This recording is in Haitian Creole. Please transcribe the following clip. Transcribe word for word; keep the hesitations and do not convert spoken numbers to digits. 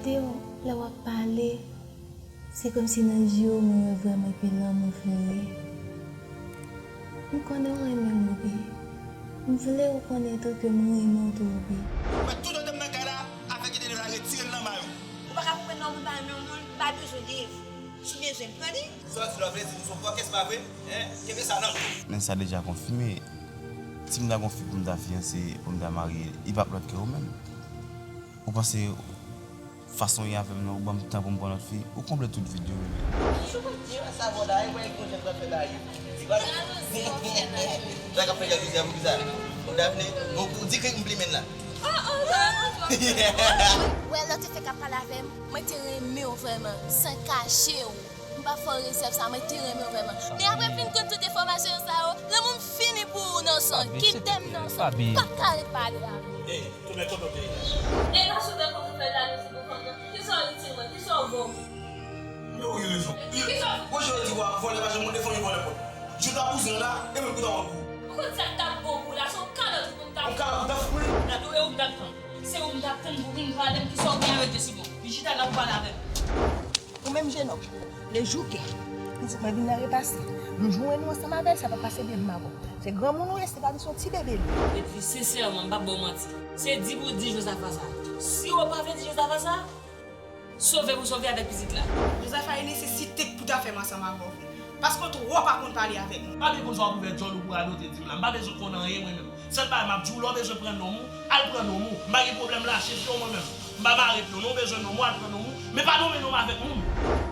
Yo, lè w ap pale, se kòmsi nan je w mwen wè vrèman ke lanmou vre. M konnen w renmen m wi. M vle w konnen tou ke m renmen w tou wi. Mwen toutan m nan kay la, afè ki te la retire l nan may ou. Ou pa ka konprann non, m pa renmen yon moun, m pa bezwen Dave. Si w bezwen m pran li. Sa w di la vle di nou se yon pòkès pa vre? Hein? Kenbe sa nan. Men sa deja konfime. Si m ta gon fi pou m ta fiyanse, pou m ta marye, li p ap lòt ke ou menm. Ou panse fason w ye avè m nan, ou ban m tan pou m pran lòt fi, ou konble tout vid yo, bebe. Ki jou mwen di yo sa bon la, e mwen gon jan pral fè bagay. Sa k ap fè jalouzi a pou kisa? Bon, Daphné, bon, ou di ke m plimen la. Wè, lè w te fèk ap pale avè m, mwen te renmen w vrèman, san kache w. M pa fè w rezèv sa, mwen te renmen w vrèman. Men apre m fin konn tout enfòmasyon sa yo, lanmou m fini pou ou, Nonson. Kite m, Nonson. M p ap ka ret pale avè w. Ey, tou men kote w te ye la. E pa sou de kote w fè jalouzi pou fanm nan. Kisa w itil mwen? Kisa w bon? Yo, ou gen rezon. Kisa w... Bon, jan yo di, wa, vòlè pa janm monte fanmi vòlè pòt. Jou ta bouzen an la, e mwen pou ta wont pou ou. Ou konn sa k t ap bon pou w la, se yon kalòt ou pou m ta... Yon kalòt pou ta fout mwen? Gade, e ou m t ap tann. Se ou m t ap tann pou vin pale m, kisa w gen avèk Jesibon? Vin chita la pou pale avè m. Ou menm jenòm, le jou ke pitit mwen vin nan repase, m jwenn ou ansanm avè l, sa p ap pase byen pou m avè w. Se granmoun ou ye, se pa di se yon ti bebe li ye. Epi, sensèman, m p ap ba w manti. Se di pou w di Jozafa sa. Si w pa vle di Jozafa sa, sove pou sove avèk pitit la. Jozafa, e nesesite k pou ta fè m ansanm avè w vre. Paske w twò pa konn pale avèk mwen. M pa byen konn sa w ap ouvè djòl ou pou radote di m la. M pa bezwen konn anyen mwen menm. Sèl bagay m ap di w, lè w bezwen pran nonm ou, al pran nonm ou. M pa gen pwoblèm lache fi w mwen menm. M pa mare pye w non, w bezwen nonm ou, al pran nonm ou. Men pa nonmen nonm avèk moun.